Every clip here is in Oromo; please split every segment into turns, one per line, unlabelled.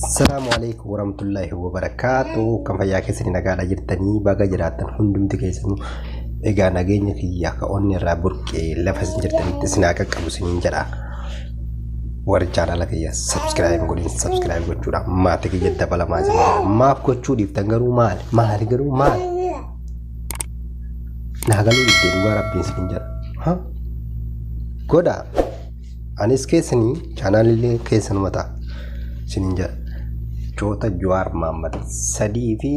Assalaamu alaikum warahmatullaahi wabarakaatu. Kan fayyaa keessanii nagaadha jirtanii baga jiraattan hundumti keessanuu egaa nageenya kiyya akka onni irraa burqee lafa isin jirtanitti isin haa qaqqabu isiniin jedha. Warri chaanala kiyya subscribe godhin subscribe gochuudha maatii kiyya dabalamaa isin jedha. Maaf gochuu dhiiftan garuu maali? Maali garuu maali? Naa galuu diddee dhugaa rabbiin isin jedha. Ha? Godhaa. Anis keessanii chaanaalillee keessanuma ta'a isiniin jedha. Jechoota Jawaar Mahaammad sadii fi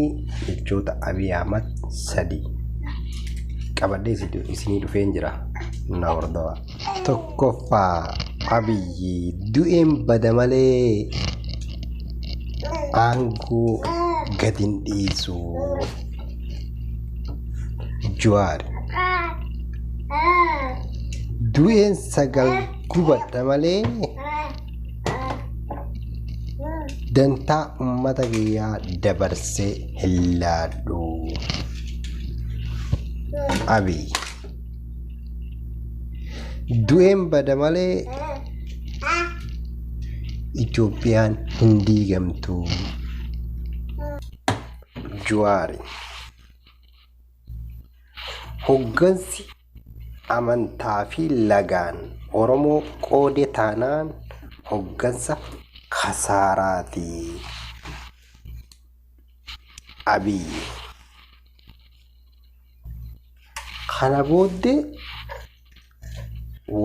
jechoota Abiy Ahmad sadii qabadhee isinii dhufeen jira. Na hordofaa. Tokkoffaa Abiyyi du'een bada malee aangoo gadi hin dhiisu. Jawaar. Du'een sagal gubadha malee dantaa uummata kiyyaa dabarsee hin laadhu. Abiy. Du'een bada malee Itoophiyaan hin diigamtu. Juwaari. Hoggansi amantaa fi lagaan Oromoo qoode taanaan hoggansa kasaaraati. Abiyyi. Kana booddee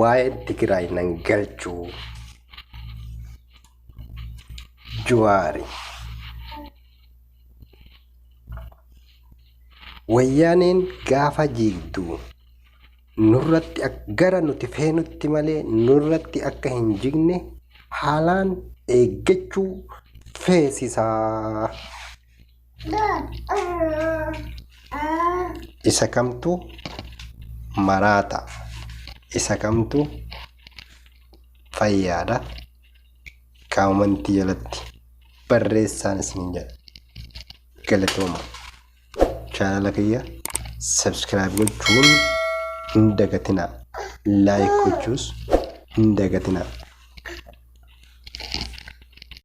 waa'een Tigraay nan galchu. Juwaari. Wayyaaneen gaafa jiigdu nurratti gara nuti feenutti malee nurratti akka hin jigne haalaan eeggachuu feesisa. Isa kamtu maraata? Isa kamtu fayyaadha? Koomentii jalatti barreessaan isiniin jedha. Galatooma. Chaanala kiyya subscribe gochuun hin dagatinaa. Like gochuus hin dagatinaa.